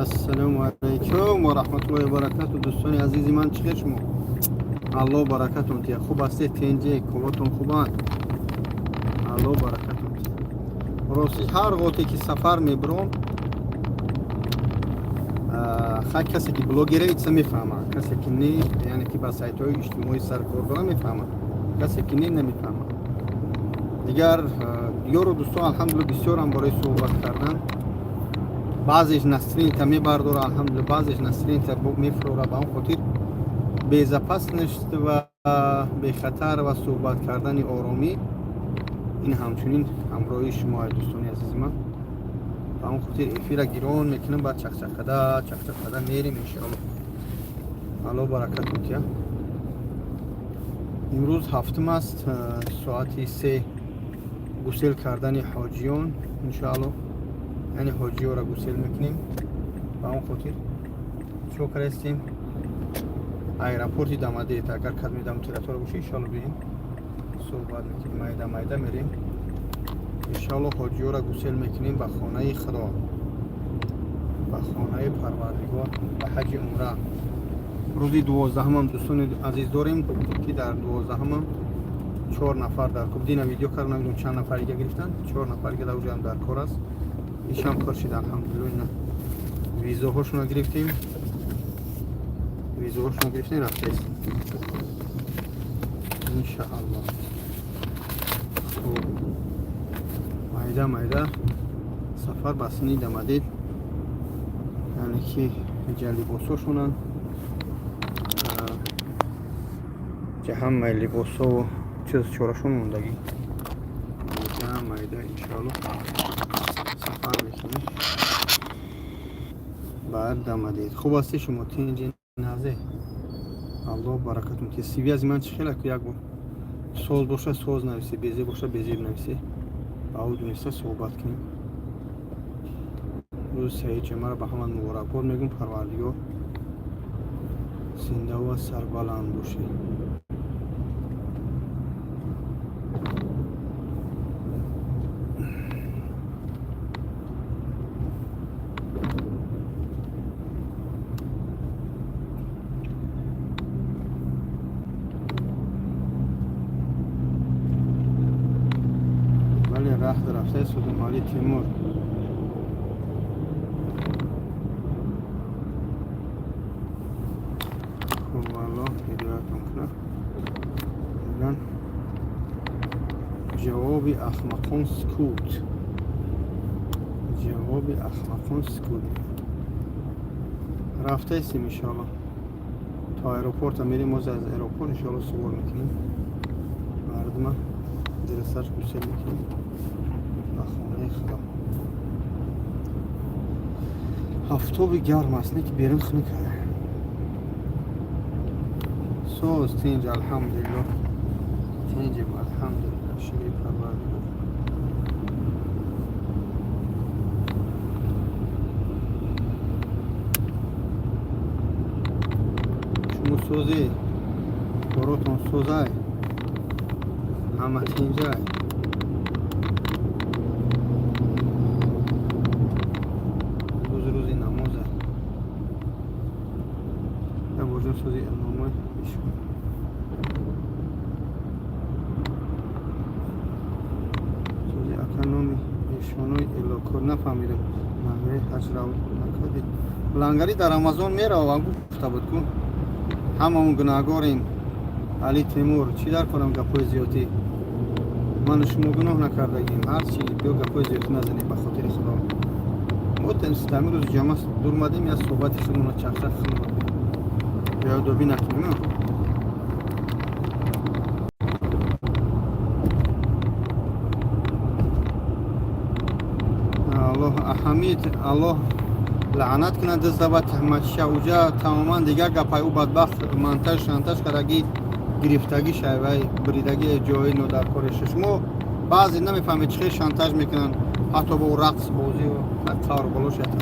Ассалому алайкум ва раҳматуллоҳи ва баракату. Дӯстони азизи ман, чӣ хел шумо? Аллоҳ баракатон тия. Хуб ҳастед, тенҷе, коротон хубанд? Аллоҳ баракатон тия. Рости, ҳар гоҳе ки сафар мебуром, хай, касе ки блогера, ица мефаҳмад, касе ки не, яъне ки ба сайтҳои иҷтимоӣ саркор дора, мефаҳмад, касе ки не, намефаҳмад. Дигар ёру дӯстон, алҳамдулилла, бисёрам барои суҳбат кардан. Баъзеш настроение та мебардора, алҳамдулилла, баъзеш настроение та мефурора. Ба он хотир безопасность ва бехатар ва суҳбат кардани оромӣ, ин ҳамчунин ҳамроҳии шумо, дӯстони азизи ман. Ба он хотир эфира гирон мекунам, баъд чақчақада чақчақада мерем, иншоалло. Алло баракатон тия. Имрӯз ҳафтум аст, соати 3 гусел кардани ҳоҷиён, иншоалло, яъне ҳоҷиёро гусел мекунем. Ба он хотир чико кардастем? Аэропорти Дамадет, агар кадми дамтиратора боша, иншоалло, бием, суҳбат мекунем, майда майда мерем, иншоалло. Ҳоҷиёро гусел мекунем ба хонаи Худо, ба хонаи Парвардигор, ба ҳаҷи умра. Рӯзи 12-ҳамам, дӯстони азиз, дорем, ки дар 12-ҳамам чор нафар дар кор. Дина видео кардам, намедонам чанд нафарига гирифтанд, чор нафарига дар уҷаам дар кор аст. Ишам пур шид, алҳамдулилла. Ина визоҳошонро гирифтем, визоҳошонро гирифтем, рафтест, иншаалло. Хуб, майда майда сафар ба сини Дамадид, яъне ки ҷа либосҳошонанд, ҷа ҳамаи либосҳову чиз чорашон мондагӣ. Майда майда, иншоалло, сафар мекунем ба Дамадид. Хуб ҳасти шумо, тинҷи назе? Аллоҳ баракатон ки. Связи ман чӣ хела? Як бор соз боша, соз нависе, безеб боша, безеб нависе, ба ӯ дуниста суҳбат кунем. Рӯзи саид ҷамаро ба ҳаман муборакбод мегӯм. Парвардигор зиндаву сарбаланд бошед. Бале, раҳ рафтаи судум, Али Тимур. Хуб, Аллоҳ ҳидоятон кунад. Мегӯянд, ҷавоби ахмақон сукут, ҷавоби ахмақон сукут. Рафтаистем, иншоалло, то аэропорта мерем. Оз аз аэропорт, иншоалло, сувор мекунем мардума, зери сарш гусел мекунем ба хонаи Худо. Ҳафтоби гарм аст, не ки берун хунук. Соз, тинҷ, алҳамдулилло, тинҷем, алҳамдулилло, шукри Парвардигор. Шумо созӣ, коротон созай, ҳама тинҷай? Рӯз рӯзи намоза. Божон, сози номои ишон, сози ака, номи эшонои элокор нафаҳмидам. Лангари ҳаҷ рав накардед? Лангари дар Рамазон меравам, гуфта буд ку. Ҳамаон гунаҳгорем, Али Тимур. Чӣ дар корам гапҳои зиёдӣ? Ману шумо гуноҳ накардагим. Ҳарчи биё, гапҳои зиёдӣ назанем, ба хотири Худо. Мо тами рӯзи ҷама дурмадем, як суҳбати худмона, чақчақ худмона беодобӣ накунем. Аллоҳ Ҳамид, Аллоҳ лаънат кунад диздаба таҳматша. Уҷа тамоман дигар гапай. Ӯ бадбахт монтаж шантаж кардаги, гирифтагӣ шайвай, бридаги ҷои нодаркореша. Шумо баъзе намефаҳмед, чӣ хел шантаж мекунанд, ҳатто бо рақс бозӣ қавр боло шата.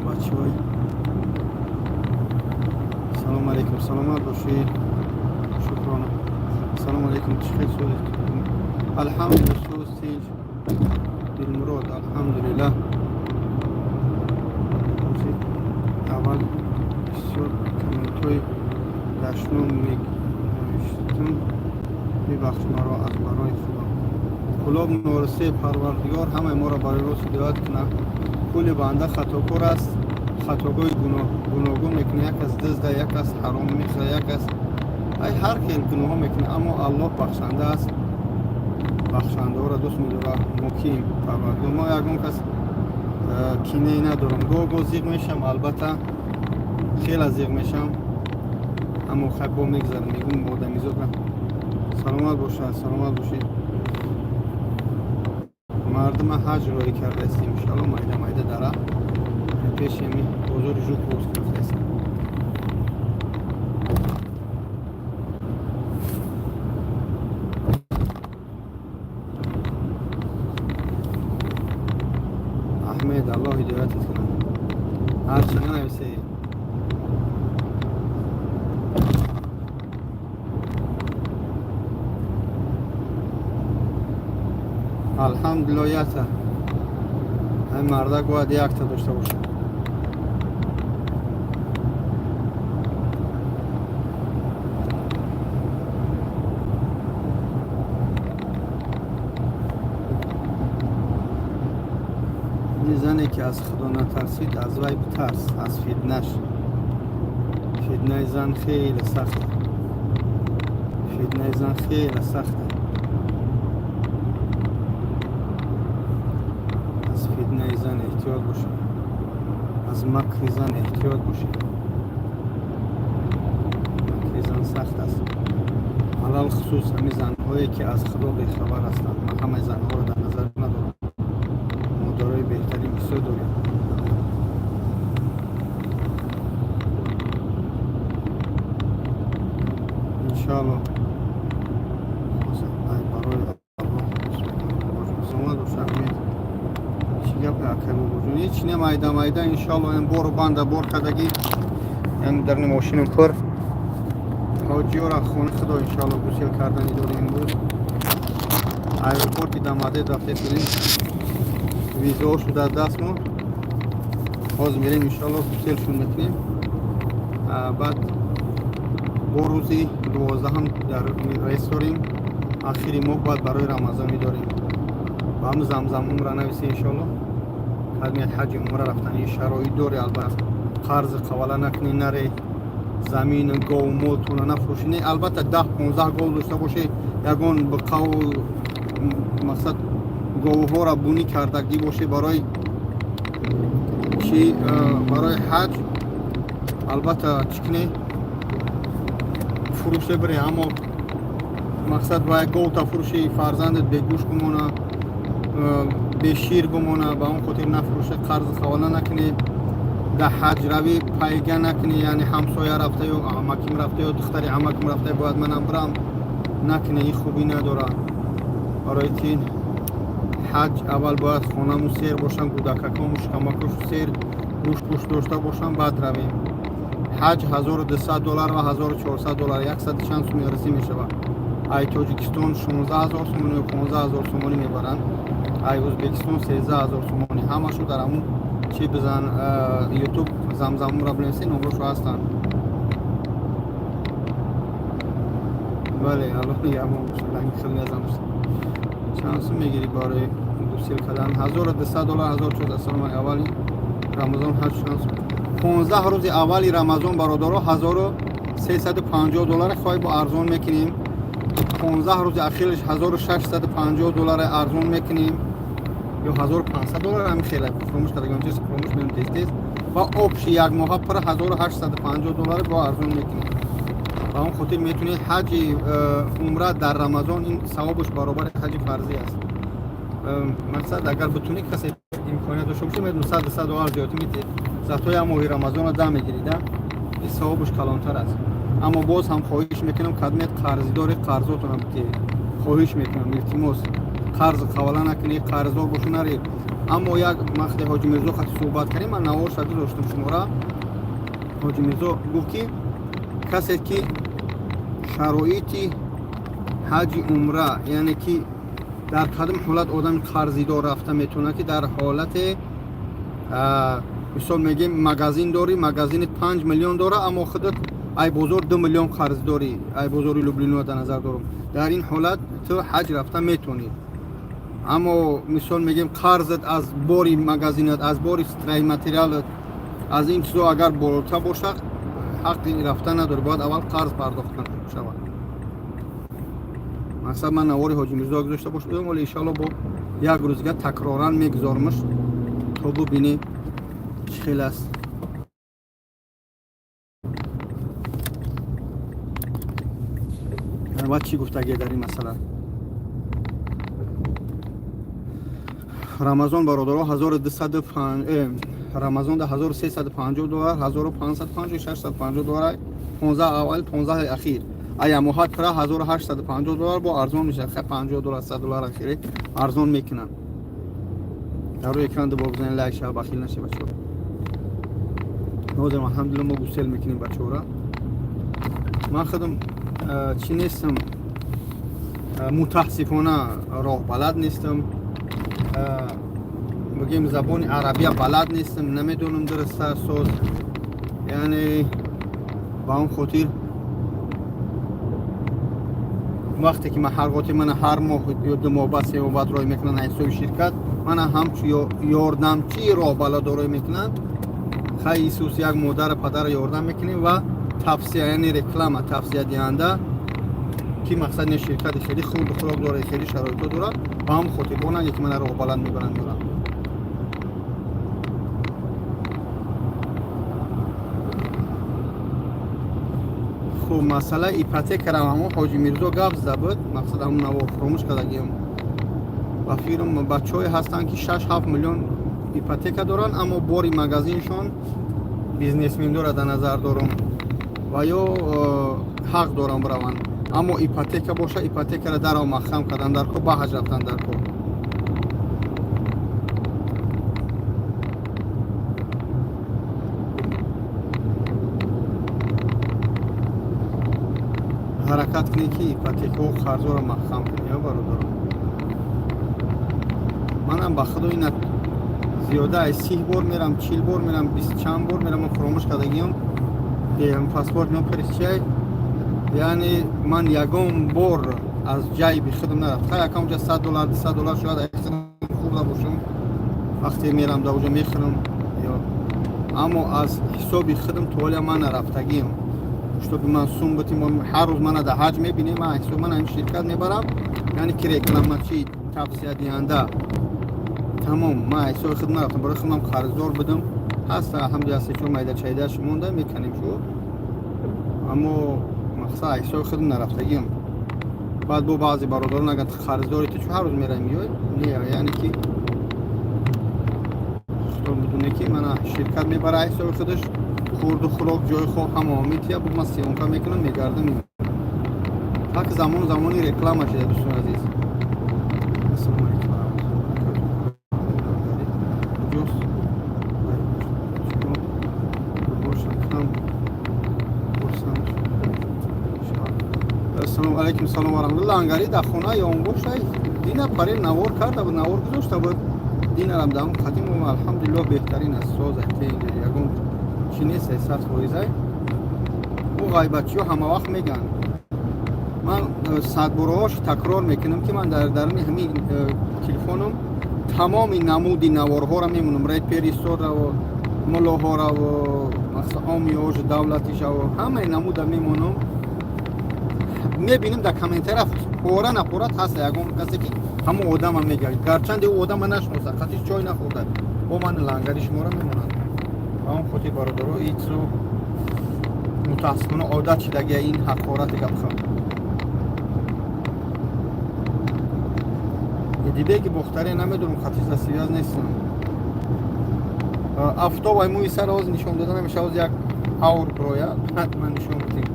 Бачаҳои, салому алейкум, саломат бошед, шукрона. Салому алейкум, чӣ хел созед? Алҳамдулилла, соз, тинҷ. Дилмурод, алҳамдулиллаҳ. Аввал бисёр комментҳои дашном менавиштум, бибахш маро аз барои Худо. Кулоб норасе. Парвардигор ҳамаи моро барои рост ҳидоят кунад. Кулли банда хатокор аст, хатогоҳи гуногун мекунад. Як кас дизда, як кас ҳаром мехӯрад, як кас ай ҳар хел гуноҳҳо мекунад, аммо Аллоҳ бахшанда аст, бахшандаҳоро дӯст медорад. Мо кием, Парвардигор? Мо ягон кас кинае надорам. Гоҳ гоҳ зиқ мешавам, албатта, хеле зиқ мешавам, аммо хай, бо мегзарам, мегӯм одамизод. Саломат бошад, саломат бошед. Мардума ҳаҷ роҳӣ кардаистем, иншалло. Майда майда дара пеши ами бозори Жуковск рафтаистем. Аҳмед, Аллоҳ ҳидоятат кунад. Ҳарчи нанависе. Алҳамдулилло, якта. Ҳамин мардак бояд якта дошта бошад. Ин зане, ки аз Худо натарсид, аз вай битарс, аз фитнаш. Фитнаи зан хеле сахта, фитнаи зан хеле сахта. Аз фитнаи зан эҳтиёт бошед, аз макри зан эҳтиёт бошед. Макри зан сахт аст, алалхусус ҳамин занҳое, ки аз Худо бехабар ҳастанд. Ман ҳамаи занҳоро дар назар надорам, модарои беҳтарин бисёр дорем. Иншоалло, барои Аллоҳ. Саломат бош, Аҳмед. Чӣ гапе, акай бобоҷон? Ҳеч не, майда майда, иншоалло. Ин бору банда бор кардагӣ, ин дарни мошинам пур. Ҳоҷиёра хони Худо, иншоалло, гусел кардани дорем. Имрӯз аэропорти Домодедово рафтем, бирем, визаҳо шуда дастмон. Ҳозир мерем, иншоалло, гуселшон мекунем. Баъд бо рӯзи 12-ҳам дар рейс дорем, ахири моҳ. Баъд барои Рамазон медорем. Ба ҳам Замзам умра нависе, иншоалло. Кадмият ҳаҷи умра рафтани шароит дори, албатта, қарзи қавала накунӣ, наре. Замин, гову молтона нафурӯшӣ. Не, албатта, 10-15 гов дошта бошӣ, ягон қаву мақсад говҳоро бунӣ кардагӣ бошӣ, барои чи, барои ҳаҷ, албатта, чӣ кунӣ, фурӯше бире. Аммо мақсад ба як говта фурӯши, фарзандат бегӯшт бимона, бешир бимона, ба он хотир нафурӯше. Қарзи хавала накунӣ, дар ҳаҷравӣ пайга накунӣ, яъне ҳамсоя рафта ё амаким рафта ё духтари амаким рафта, бояд манам бирам, накунӣ. Ин хубӣ надорад. Барои ки ҳаҷ аввал бояд хонаму сер бошам, кӯдакакому шикамакошу сер, гӯшт дошта бошам, баъд равем. Ҳаҷ 1200 доллар ва 1400 доллар, яксаду чанд суми рисӣ мешавад. Ай Тоҷикистон 16 000 сомонӣ ё 15 000 сомонӣ мебаранд, ай Ӯзбекистон 13 000 сомонӣ. Ҳамашу дар ҳамун чи бизан, Ютуб Замзамумра бинависед, номрошо ҳастанд. Бале, Аллоҳ нигаҳбон бошад. Хел назам. Чанд сум мегирӣ барои гусел кардан? 1200 доллар, 1400. Салом. Аввали Рамазон ҳаҷ чанд сум? 15 рӯзи аввали Рамазон, бародаро, 1350 доллар, хоҳӣ бо арзон мекунем. 15 рӯзи ахираш 1650 доллар арзон мекунем ё 1500 доллар, ҳамин хеле фуромӯш кардагам, чиз фуромӯш мерам тез тез. Ва общий як моҳа пур 1850 доллар бо арзон мекунем. Ба он хотир метавонед ҳаҷи умра дар Рамазон, ин савобаш баробари ҳаҷи фарзӣ аст. Мақсад, агар битунӣ, касе имконият дошта бошад, медонӣ, 100-200 доллар зиёдӣ метиҳед, зато як моҳи Рамазонро да мегирида, ин савобаш калонтар аст. Аммо боз ҳам хоҳиш мекунам, кадмет қарздори, қарзотонро битиҳед. Хоҳиш мекунам, илтимос, қарз қавала накунед, қарздор бошу, наред. Аммо як вақте Ҳоҷи Мирзо хати суҳбат кардем, ман наворша гузоштам шумора. Ҳоҷи Мирзо гуфт, ки касе ки шароити ҳаҷи умра, яъне ки дар кадом ҳолат одами қарзидор рафта метавонад, ки дар ҳолате Мисол мегем, магазин дорӣ, магазинит 5 миллион дора, аммо худат ай бозор 2 миллион қарз дорӣ, ай бозори Люблино дар назар дорам. Дар ин ҳолат ту ҳаҷ рафта метавонӣ. Аммо мисол мегем, қарзат аз бори магазинат, аз бори стройматериалат, аз ин чизо агар болотар бошад, ҳаққи рафта надорӣ, бояд аввал қарз пардохт шавад. Мақсад, ман навори Ҳоҷи Мирзо гузошта бошам, вале иншоалло бо як рӯз дига такроран мегузормаш, то бубинӣ чӣ хел аст. Ва чӣ гуфтагие дар ин масъала? Рамазон, бародаро, 1200, Рамазон да 1350 доллар, 1550, 650 доллар, 15 аввал, 15 ахир. Ая моҳат пара 1850 доллар бо арзон мешавад. Хай, 50 доллар, 100 доллар ахире арзон мекунанд. Дар рӯи экран дубор бизанед, лайк шава, бахил наша, бачаҳо. Ҳозир, алҳамдулилла, мо гусел мекунем бачаҳора. Ман худам чӣ нестам, мутаассифона роҳ балад нестам, бигем, забони арабия балад нестам, намедонам дуруста соз, яъне ба он хотир вақте ки ман ҳар готи мана ҳар моҳ ё 2 моҳ баъд, 3 моҳ баъд рой мекунанд ҳисоби ширкат, мана ҳамчу ёрдамчии роҳбаладо рой мекунанд. Хай, Исус, як модару падара ёрдам мекунем ва тавсия, яъне реклама, тавсиядиҳанда, ки мақсад не, ширкати хеле хурду хӯрок дора, хеле шароитҳо дорад. Ба ҳам хотир бо ки мана роҳбалад мебаранд, дорам. Хуб, масъалаи ипотекарам ҳамон Ҳоҷи Мирзо гап зада буд. Мақсад, ҳамон навор фуромӯш кардагиам. Ба фирм бачаҳое ҳастанд, ки 6-7 миллион ипотека доранд, аммо бори магазиншон, бизнесмендора дар назар дорам, ва ё ҳақ дорам бираванд, аммо ипотека боша, ипотекара дарав маҳкам кардан дар кор, ба ҳаҷ рафтан дар кор. Ҳаракат кунед, ки ипотекаҳо, қарзҳоро маҳкам кунед, ё бародарон. Манам ба худо ина зиёда аз 30 бор мерам, 40 бор мерам, бист чанд бор мерам, фуромӯш кардагиам, паспорт мепарисчай. Яъне ман ягон бор аз ҷайби худам нарафт. Хай, якам ҷа 100 доллар, 200 доллар шояд хӯрда бошам, вақте мерам дар оҷа мехӯрам, аммо аз ҳисоби худам то ҳоля ман нарафтагиам, чтобы ман сум бутим. Ҳар рӯз мана дар ҳаҷ мебинем, ман ҳисоб ман ҳамин ширкат мебарам, яъне ки рекламачи, тавсиядиҳанда, тамом. Ман ҳисоби худам нарафтам, барои худам қарздор будам, ҳаст, алҳамдулилла, сечор майда чайдааш монда, меканем шуд, аммо мақсад, ҳисоби худам нарафтагиам. Баъд бо баъзе бародарон, агар қарздори ту, чу ҳар рӯз меравем, ё не, яъне ки худо бидуне, ки мана ширкат мебара ҳисоби худаш, хурду хӯрок, ҷои хоб, ҳама метия, бу ман съёмка мекунам, мегардам. Ҳак, замон замони реклама шуда, дӯстони азиз. Ассалому алайкум ва раҳматуллоҳи. Куҷост? Бошам, кам пурсам. Ассалому алайкум, салом ва раҳматуллоҳ. Лангари дар хона ё он бошай, дина паре навор карда буд, навор гузошта буд, динарам дар он қадим. Алҳамдулиллоҳ, беҳтарин аст, соза, ягон чи нест, 100%. Ӯ ғайбатчиҳо ҳама вақт мегӯянд. Ман садбораҳош такрор мекунам, ки ман дар даруни ҳамин телефонам тамоми намуди наворҳоро мемонам: реперисторав, муллоҳораву, омиёш, давлатишаву, ҳамаи намуда мемонам. Мебинем, дар комментария пора напора ҳаста ягон касе, ки ҳамон одама мегӯяд, гарчанде ӯ одама нашноса, қатиш чой нахӯрда, бо ман лангари шуморо мемонад. Ба он хотир, бародаро, ицу мутаассифона одат шидагия ин ҳақорати гапха. Дидеги бохтаре намедонам, қатиш да связь нестам. Автобай мӯи сар оз нишон дода намешавад, як аур броя, ман нишон бидем.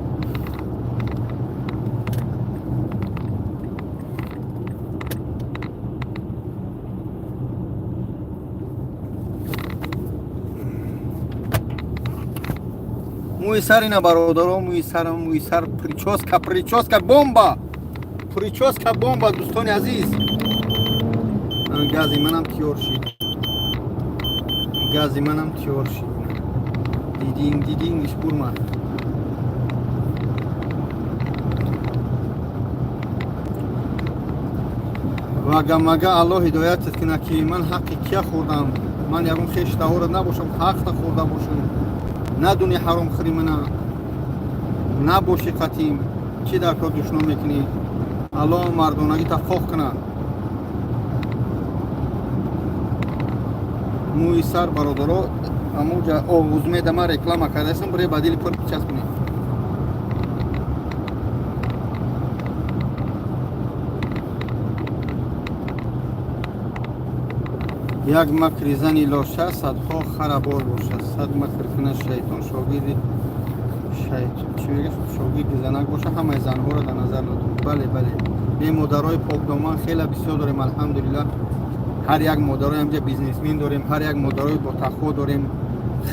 Мӯи сар ина, бародаро, мӯи сарам, мӯи сар, прическа, прическа бомба, прическа бомба, дӯстони азиз. Гази манам тиёр шид. Гази манам тиёр шид. Дидинг дидингиш бурмад. Вага-мага, Аллоҳ ҳидоятат кунад, ки ман ҳаққи кия хӯрдам? Ман ягон хештаҳоро набошам, ҳақта хӯрда бошам. Надуни ҳаромхӯри мана набоши, қатим чӣ дар кор душном мекунӣ? Аллоҳ мардонагӣ тафоқ кунад. Мӯи сар, бародаро, амуҷа оғузмеда ман реклама кардаастам, бире ба дили пур бичаспонед. Як макри зани лоша садҳо хара бор бошад. Сад макр кунад шайтон, шогирди чӣ мега, шогирди занак боша. Ҳамаи занҳоро дар назар надорем. Бале, бале, не, модарои покдоман хеле бисёр дорем, алҳамдулиллаҳ. Ҳар як модарои ҳамҷа бизнесмен дорем, ҳар як модарои ботақво дорем,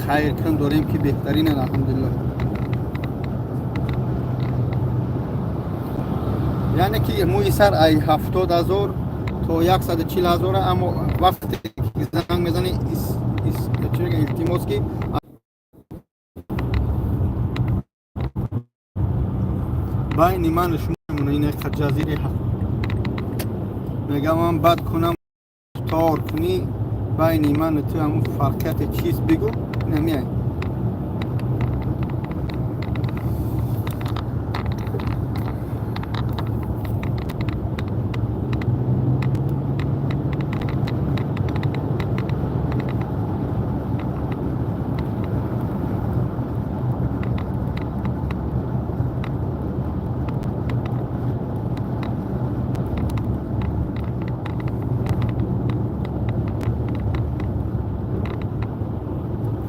хайркун дорем, ки беҳтаринанд, алҳамдулиллаҳ. Яъне ки мӯи сар ай 70 000 то 140 000, аммо вақте занг мезанӣ, чӣ мегӯянд, илтимос, ки байни ману шумо ин ҷазири мегам, ман бад кунам, тор кунӣ, байни ману ту ҳамун фарқияте чист, бигӯ, намеай.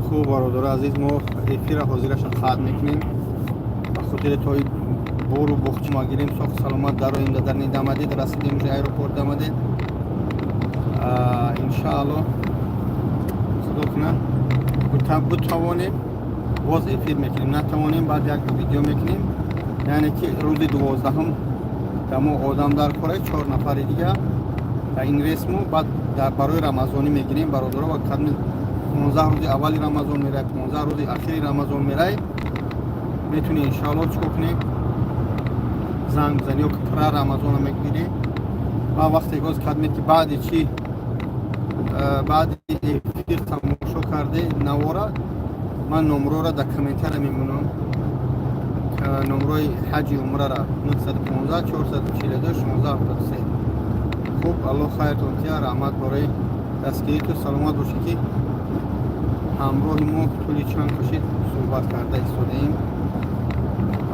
Хуб, бародари азиз, мо эфира ҳозираша қатъ мекунем, ба хотири тои бору боғчи ма гирем, соҳ саломат дароем. Дар Дамодед расидем, уже аэропорт Дамодед. Иншаалло, худо кунад, бутавонем, боз эфир мекунем, натавонем, баъд як видео мекунем. Яъне ки рӯзи 12-ҳум дамо одам дар кора, чор нафари дига дар инвестму, баъд дар барои рамазонӣ мегирем, бародаро. Ва кадми 15 рӯзи аввали Рамазон мерай, 15 рӯзи ахири Рамазон мерай, метавонӣ, иншоалло, чикор кунӣ? Занг бизанӣ ё ки пура Рамазона мегирӣ. Ва вақте боз кадме ки баъди чи, баъди эфир тамошо карде навора, ман номрора дар комментария мемонам, номрои ҳаҷи умрара: 915 442 16 73. Хуб, Аллоҳ хайртон тия. Раҳмат барои дастгириту. Саломат бошед, ки ҳамроҳи мо тӯли чанд кашид суҳбат карда истодаем.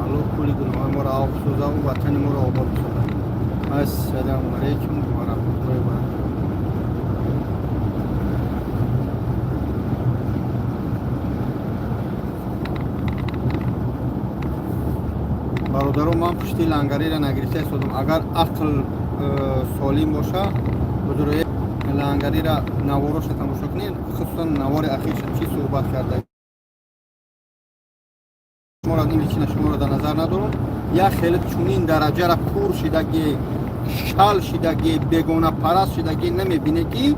Аллоҳ кулли гуноҳои моро афв созаву ватани моро обод созад. Ассалому алайкум ва раҳматуллоҳи ва баракатуҳ. Бародаро, ман пушти лангариро нагирифта истодам. Агар ақл солим боша, будурои лангарира навороша тамошо кунед, хусусан навори ахирша, чӣ суҳбат карда. Шуморо ин личина шуморо дар назар надорам. Як хеле чунин дараҷара кур шидаги, шал шидаги, бегонапараст шидаги намебине, ки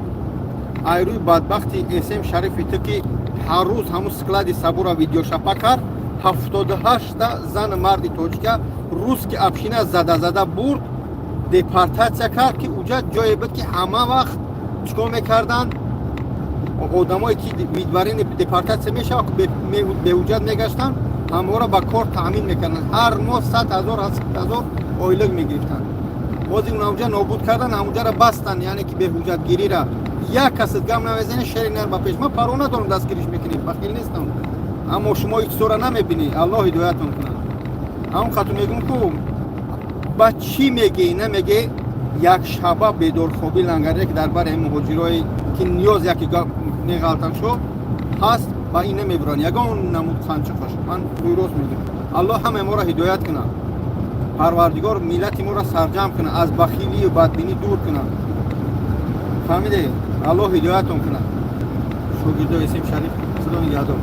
айрӯи бадбахти эсем Шарифи ту, ки ҳар рӯз ҳамун склади сабура видеошапа кард, 78-та зану марди тоҷика русский община зада зада бурд, депортатсия кард, ки уҷа ҷое буд, ки ҳама вақт чикор мекарданд? Одамое ки выдворение, депортатсия мешавад, беҳуҷҷат мегаштанд, ҳамаро ба кор таъмин мекарданд, ҳар моҳ 100 000, 100 000 ойлик мегирифтанд. Боз унавҷа нобуд кардан, ҳамуҷаро бастанд, яъне ки беҳуҷҷатгирира. Як касат гам намезане, шери нар ба пеш. Ман парво надорам, дастгириш мекунем, бахил нестам, аммо шумо ҳеҷ намебинӣ. Аллоҳ ҳидоятон кунад. Ҳамон қату мегӯм, ку ба чӣ мегӯӣ, намегӯӣ, як шаба бедорхобӣ лангаре, ки дар бари муҳоҷирое ки ниёз яке меғалтан шо ҳаст, ба ин намебуранд ягон намуд қанчиқаш. Ман рӯйрост мегӯям. Аллоҳ ҳамаи моро ҳидоят кунад. Парвардигор миллати моро сарҷамъ кунад, аз бахилию бадбинӣ дур кунад. Фаҳмиде? Аллоҳ ҳидоятон кунад, шогирдои Исим Шариф. Худо нигаҳдор.